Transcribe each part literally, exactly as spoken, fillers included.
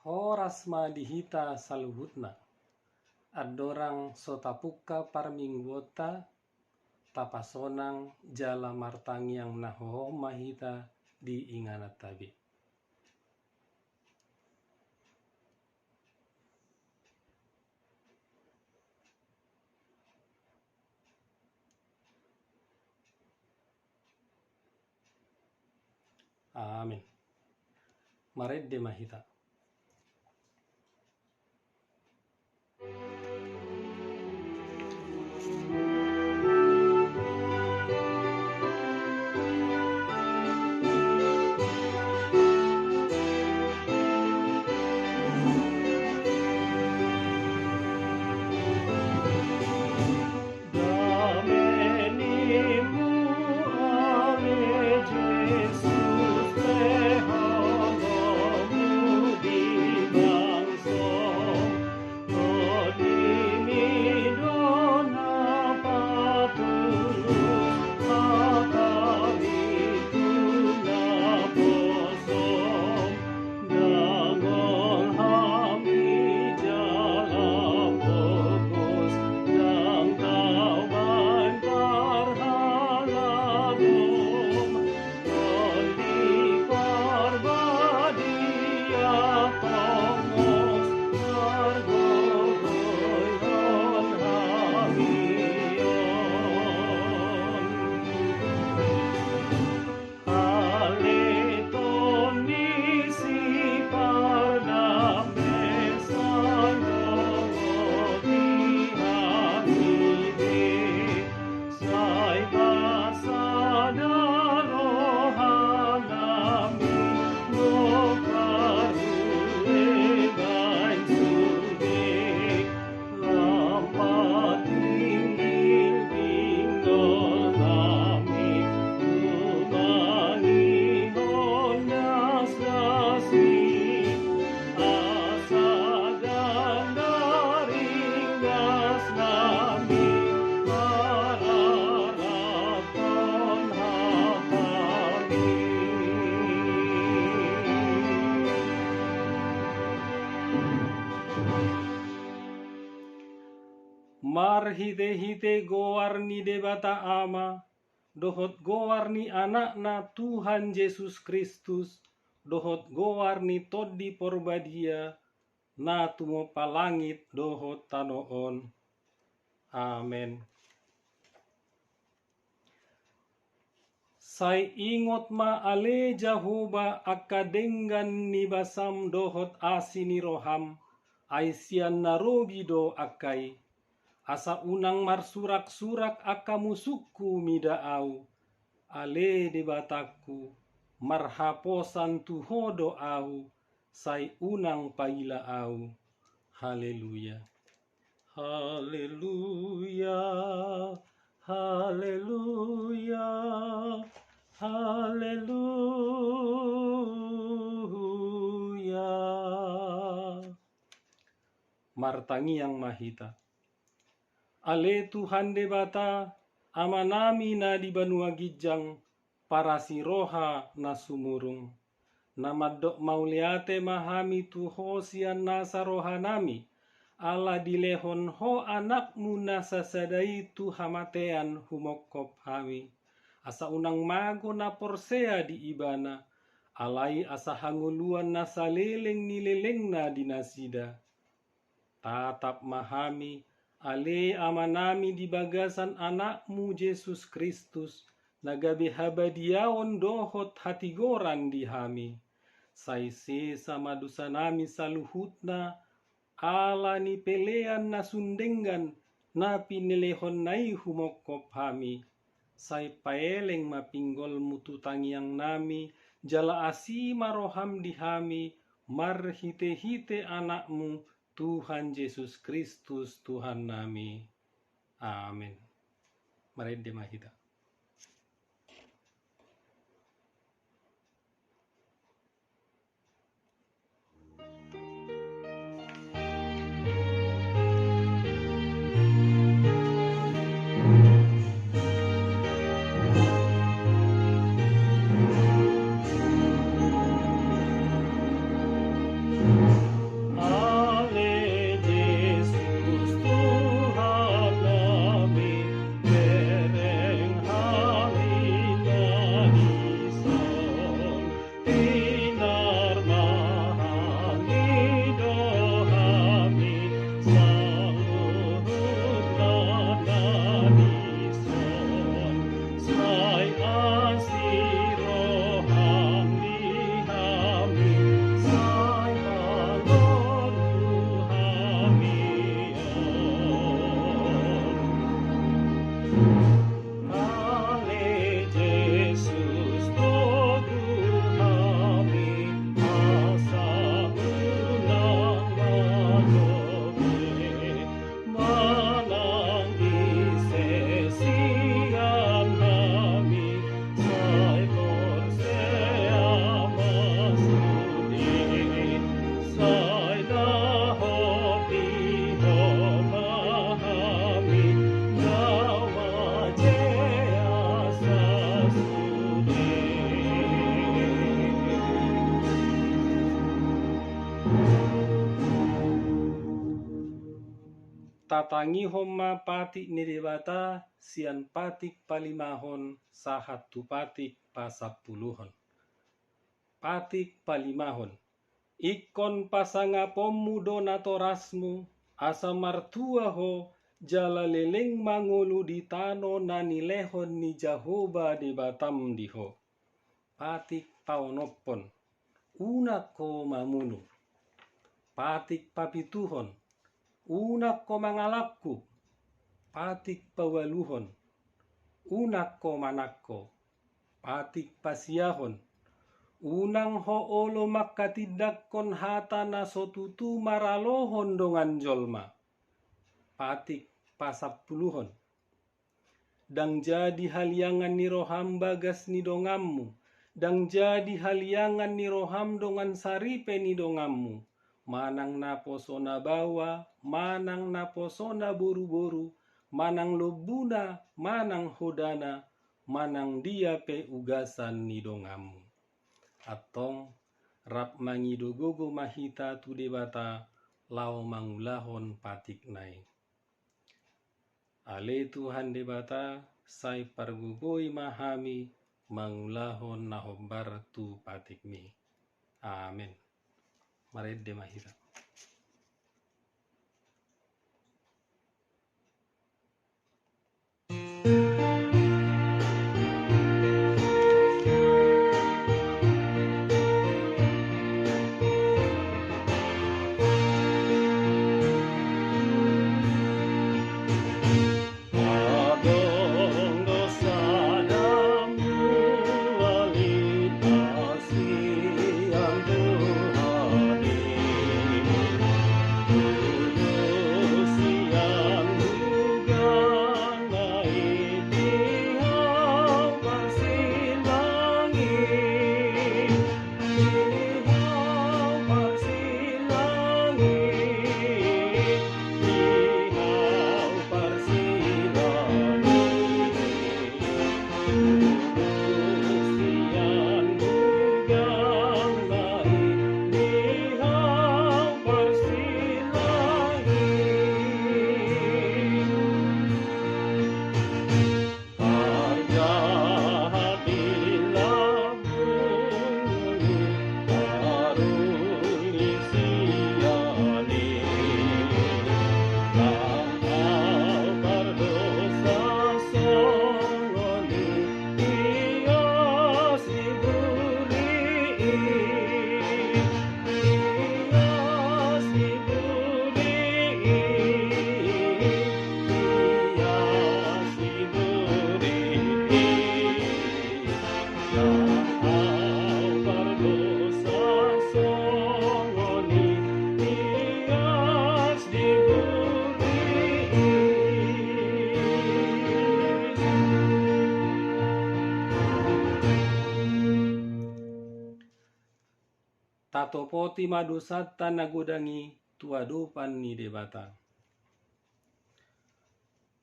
Horas ma di hita saluhutna. Andorang so tapungka parmingguonta, tapasonang jala martangiang na hohom ma hita di ingananta be. Amin. Marende ma hita. Marhitehite goar ni Debata Ama, dohot goar ni Anakna Tuhan Jesus Kristus, dohot goar ni Tondi Porbadia, na tumompa langit dohot tano on. Amen. Sai ingot ma ale Jahowa angka denggan ni basam dohot asi ni roham, ai sian na robi do angka i. Asa unang marsurak-surak angka musungku mida ahu. Ale Debatangku, marhaposan tu Ho do ahu, sai unang paila ahu. Haleluya. Haleluya, haleluya, haleluya. Martangiang ma hita. Ale Tuhan Debata, Amanami na di banua ginjang, parasi roha na sumurung. Na mandok mauliate ma hami tu Ho sian nasa rohanami, ala dilehon Ho Anakmu na sasada i tu hamatean humongkop hami. Asa unang mago na porsea di Ibana, alai asa hangoluan na saleleng ni lelengna di nasida. Tatap ma hami, ale Amanami, di bagasan Anakmu Jesus Kristus, na gabe habadiaon dohot hatigoran di hami. Sai sesa ma dosanami saluhutna, ala ni pelean na sun denggan na pinelehonNa i humongkop hami. Sai paeleng ma pinggolMu tu tangiangnami, jala asi ma rohaM di hami, marhitehite AnakMu, Tuhan Jesus Kristus, Tuhannami. Amen. Marende ma hita. tatangihon ma patik ni Debata sian patik palimahon sahat tu patik pasampuluhon. Patik palimahon. Ingkon pasangaponmu do natorasmu, asa martua ho, jala leleng mangolu di tano na nilehon ni Jahowa Debatam di ho. Patik paonomhon. Unang ho mamunu. Patik papituhon. Unang ho mangalangkup. Patik paualuhon. Unang ho manangko. Patik pasiahon. Unang ho olo manghatindanghon hata na so tutu maralohon dongan jolma. Patik pasampuluhon. Ndang jadi haliangan ni roham bagas ni donganmu, ndang jadi haliangan ni roham dongan saripe ni donganmu, manang naposo na baoa, manang naposo na boruboru, manang lombuna, manang hodana, manang dia pe ugasan ni donganmu. Antong, rap mangido gogo ma hita tu Debata, laho mangulahon patikna i. Ale Tuhan Debata, sai pargogoi ma hami mangulahon na hombar tu patikmi. Amen. Marende ma hita. Tatopoti ma dosanta na godang i tu adopan ni Debata.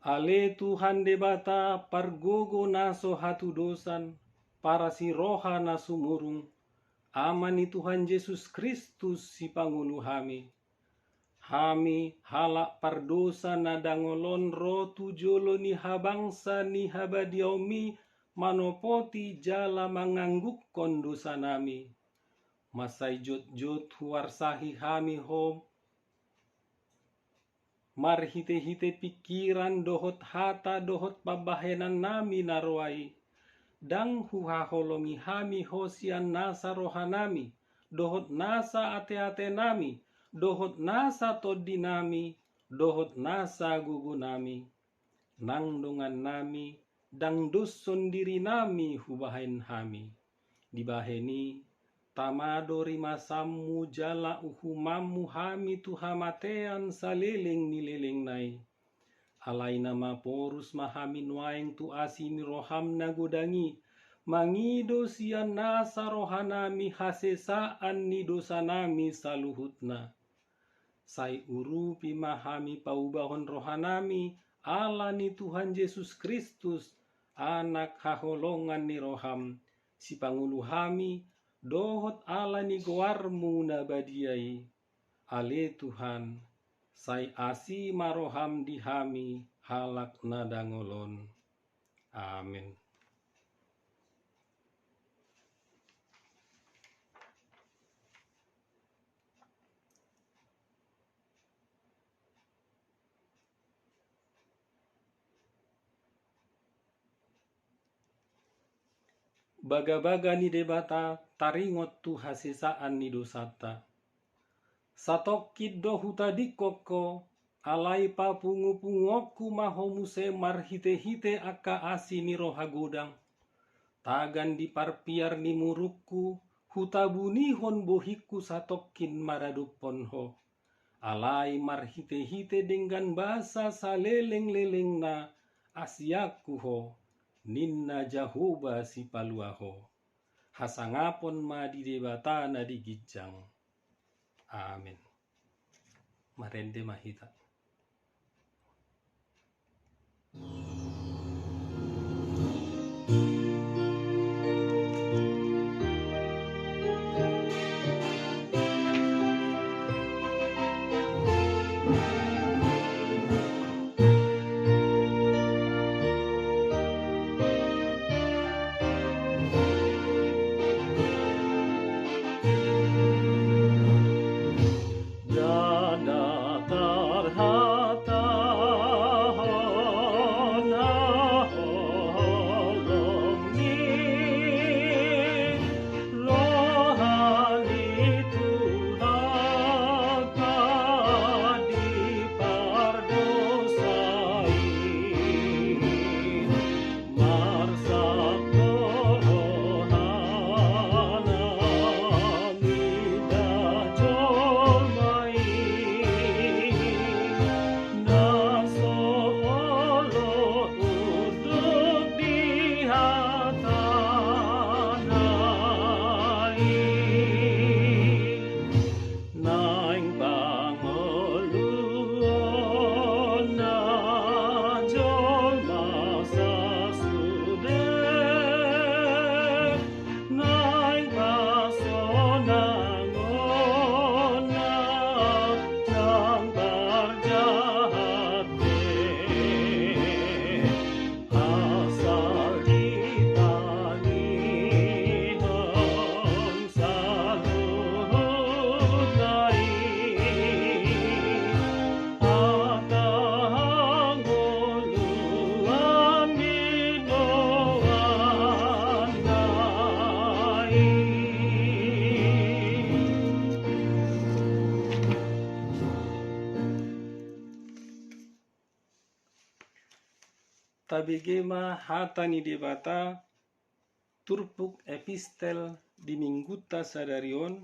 Ale Tuhan Debata, pargogo na so hatudosan, parasi roha na sumurung, Ama ni Tuhan Jesus Kristus, sipangolu hami. Hami, halak pardosa na dangol on, ro tu jolo ni habangsa ni habadiaonmi, manopoti jala manganggukkon dosanami. Mansai jotjot huarsahi hami ho, marhitehite pingkiran dohot hata dohot pambahenannami na roa i. Ndang huhaholongi hami ho sian nasa rohanami, dohot nasa ateatenami, dohot nasa tondinami, dohot nasa gogonami. Nang dongannami, ndang doshon dirinami hubahen hami. Dibahen i, tama do rimasanmu jala uhumanmu hami tu hamatean saleleng ni lelengna i. Alai na maporus ma hami nuaeng tu asi ni roham na godang i, mangido sian nasa rohanami hasesaan ni dosanami saluhutna. Sai urupi ma hami paubahon rohanami, ala ni Tuhan Jesus Kristus, Anak haholongan ni roham, sipangolu hami, dohot ala ni goarmu na badia i. Ale Tuhan, Sai asi ma roham di hami halak na dangol on. Amen. Bagabaga ni Debata taringot tu hasesaan ni dosanta. Satongkin do hutadingkon ho, alai papungupunguonku ma ho muse marhitehite angka asi ni roha godang. Tagan di parpiar ni murukku, hutabunihon bohingku satongkin maradophon ho. Alai marhitehite denggan basa salelenglelengna asianku ho, ninna Jahowa Sipalua ho. Hasangapon ma di Debata na di ginjang. Amen. Marende ma hita. Naeng pangoluonna jolma sasude, naeng pasonangonna nang parjahat be. Asal ditangihon saluhutna i, hata hangoluan ni goarna i. Tabege ma hata ni Debata, turpuk epistel di Minggunta sadari on,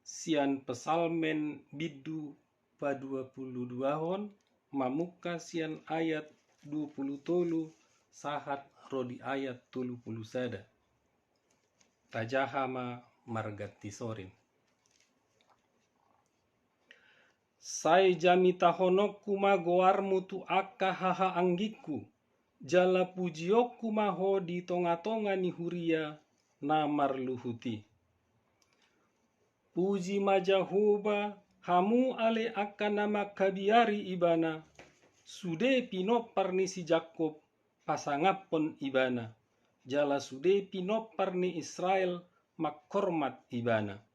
sian Psalmen bindu paduapuluduahon, mamungka sian ayat dua pulu tolu sahat ro di ayat tolu pulu sada. Tajaha ma marganti sorin. Sai jamitahononku ma goarmu tu angka hahaanggingku, jala pujionku ma ho di tongatonga ni huria na marluhut i. Puji ma Jahowa, hamu ale angka na mangkabiari Ibana, sude pinompar ni si Jakkob, pasangaphon Ibana, jala sude pinompar ni Israel, manghormat Ibana.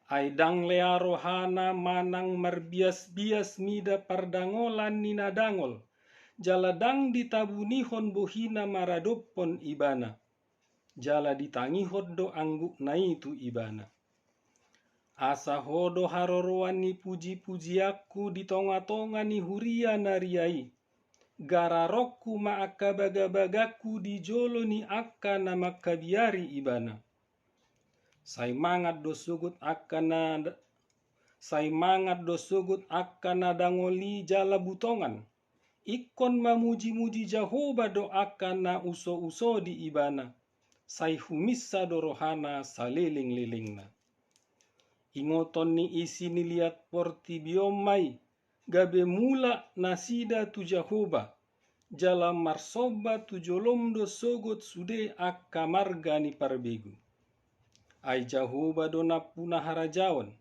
Ai ndang lea rohana manang marbiasbias mida pardangolan ni na dangol, jala ndang ditabunihon bohina maradophon Ibana, jala ditangihon do anggukna i tu Ibana. Asa ho do haroroan ni pujipujianku di tongatonga ni huria na ria i, gararonku ma angka bagabagangku di jolo ni angka na mangkabiari Ibana. Sai mangan do sogot angka na, sai mangan do sogot angka na dangol i jala butongan. Ingkon mamujimuji Jahowa do angka na usouso di Ibana, sai huminsa do rohana salelenglelengna. Ingoton ni isi ni liat portibi on ma i, gabe mulak nasida tu Jahowa, jala marsomba tu jolom do sogot sude angka marga ni parbegu. Ai Jahowa do nampuna harajaon,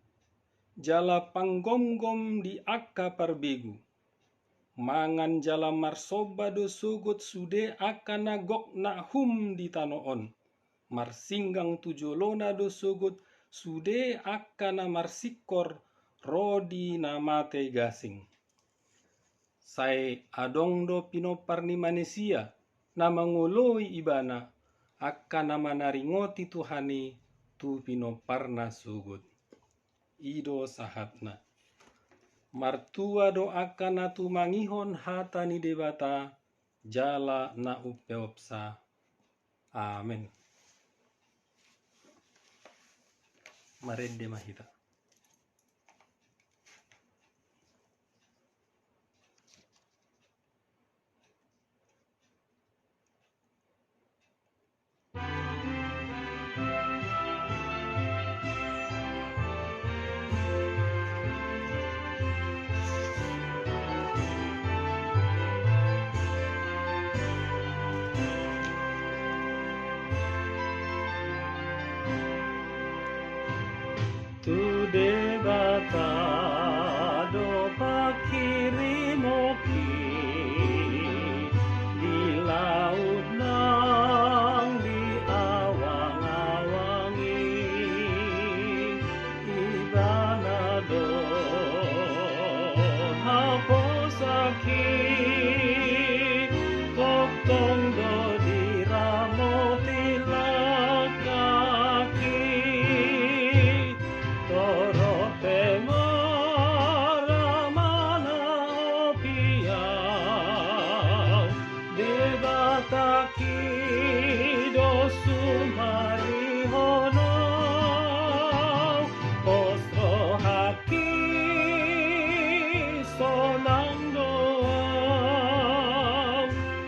jala panggomgom di angka parbegu. Mangan jala marsomba do sogot sude angka na gok na hum di tano on. Marsinggang tu jolona do sogot sude angka na marsingkor ro di na mate gasing. Sai adong do pinompar ni manisia na mangoloi ibana, angka na manaringoti Tuhan i tu pinomparna sogot. I do sahatna. Martua do angka na tumangihon hata ni Debata jala na umpeopsa. Amen. Marende ma hita. Tu Debata do panghirimon di laut nang di awang-awang i. Ibana do haposanki, tongtong do diramoti langkangki. Torop pe mara manahopi au, Debatangki do sumarihon au. Pos rohangki sonang do au,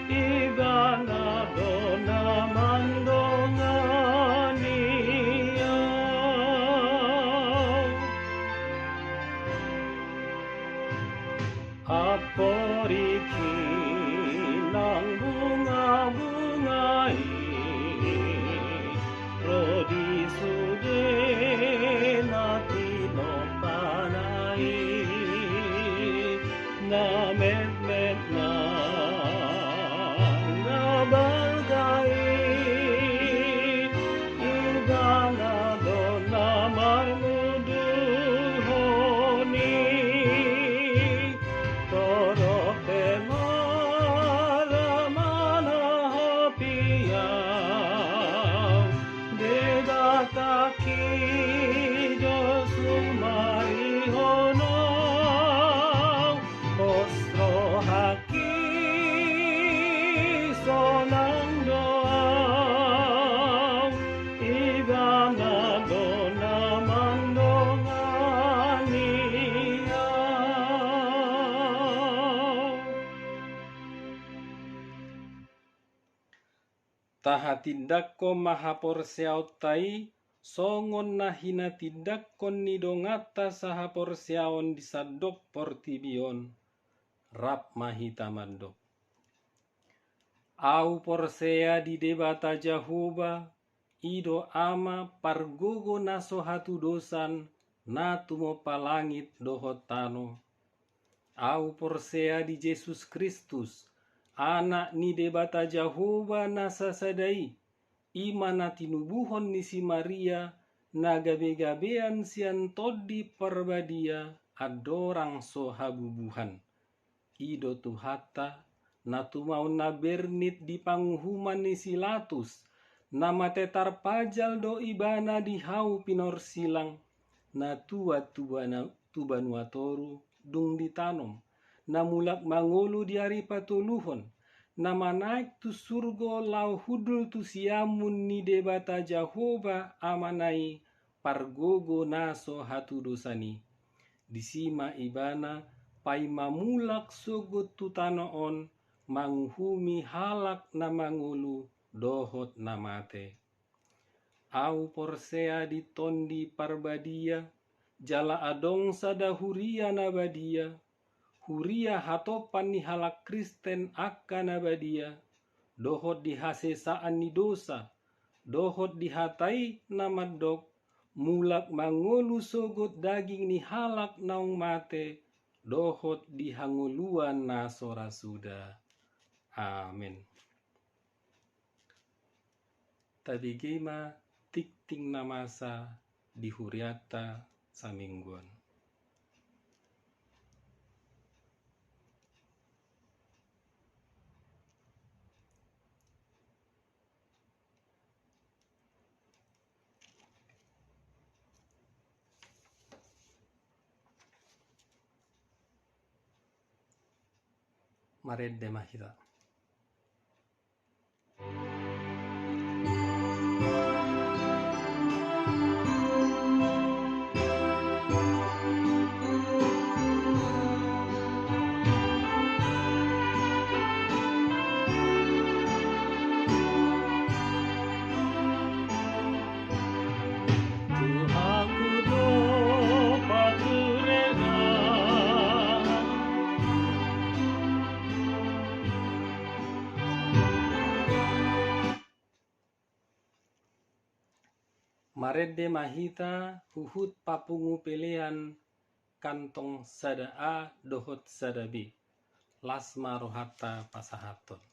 Ibana do na mandongani au. Amporiki nang bunga-bunga i, ro di sude na tinompana i, na metmet nang na balga i, Ibana do na marmuduhon i. Torop pe mara manahopi au, Debatangki do sumarihon au. Pos rohangki sonang do au, Ibana do na mandongani au. Tahatindangkon ma haporseaonta i songon na hinatindangkon ni donganta sahaporseaon di sandok portibi on. Rap ma hita mandok. Au porsea di Debata Jahowa, i do Ama pargogo na so hatudosan, na tumompa langit dohot tano. Au porsea di Jesus Kristus, Anak ni Debata Jahowa na sasada i, i ma na tinubuhon ni si Maria, na gabe-gabean sian Tondi Parbadia, andorang so habubuhan. I do Tuhanta, na tumaon na bernit di panguhuman ni si Latus, na mate tarpajal do Ibana di hau pinorsilang, na tuat tu bana-, tu banua toru dung ditanom, na mulak mangolu di ari patoluhon, na manaek tu surgo laho hundul tu siamun ni Debata Jahowa Amana i, pargogo na so hatudosan i. Disi ma Ibana paima mulak sogot tu tano on manguhumi halak na mangolu dohot na mate. Au porsea di Tondi Parbadia, jala adong sada huria na badia, huria hatompan ni halak Kristen angka na badia, dohot di hasesaan ni dosa, dohot di hata i na mandok, mulak mangolu sogot daging ni halak naung mate, dohot di hangoluan na so ra suda. Amen. Tabege ma tingting na masa di hurianta saminggu on. Marende ma hita. Tuhanku do pature da. Marende ma hita huhut papungu pelean kantong sada A dohot sada B. Las ma rohanta pasahathon.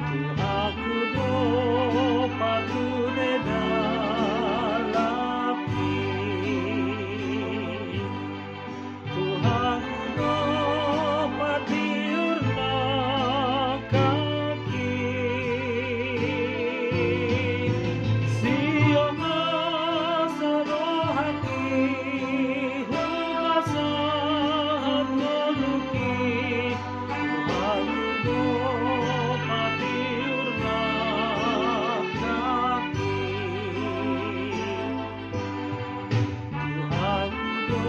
Tuhanku do pature dalanki. Tuhanku do patiur nangkangki. Sihol ma rohangki hupasahat ngolungki. Tuhanku do patiur nangkangki. Tuhanku do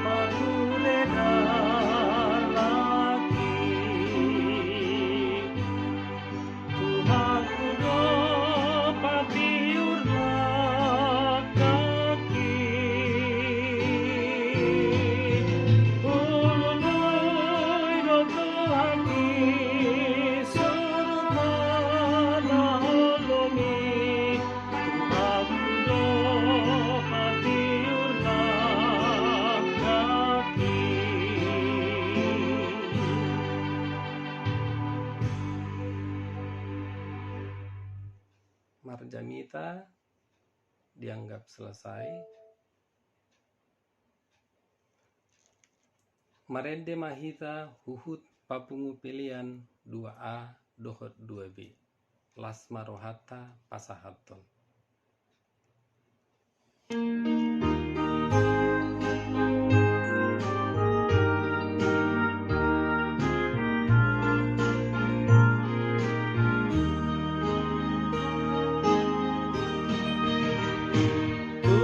pature dalanki. Tuhanku do patiur nangkangki. Hulului do Tuhanki, surut ma na holong i. Tuhanku do patiur nangkangki. Marjamita dianggap selesai. Marende ma hita huhut papungu pelean dua A dohot dua B. Las ma rohanta pasahathon. Tu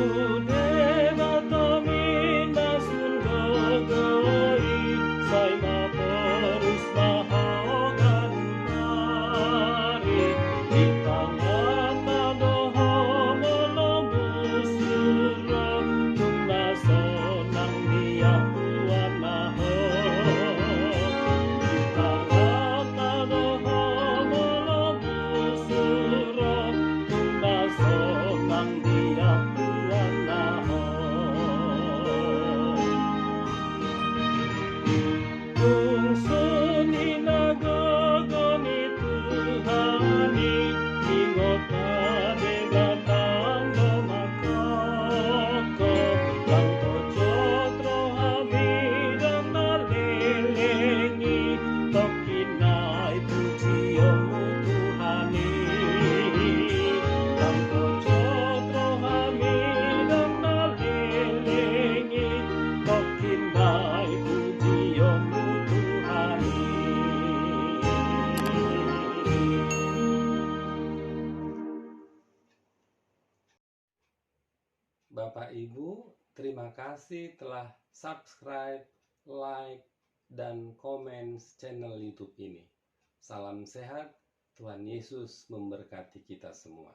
Debata ma na sun gogo i, sai maporus ma ho ganup ari. Di tangan na do ho molo busur ro, tung na sonang di ampuanna ho. Di tangan na do ho molo busur ro, tung na sonang di ampuanna ho. Tung songon i na gogo ni Tuhan i, ingot ma Debata do mangkoko, ndang tocot rohami ndang na leleng i, tongkin nai pujionmu Tuhan i. Ndang tocot rohami ndang na leleng i, tongkin nai pujionmu Tuhan i. Bapak Ibu, terima kasih telah subscribe, like, dan komen channel YouTube ini. Salam sehat, Tuhan Yesus memberkati kita semua.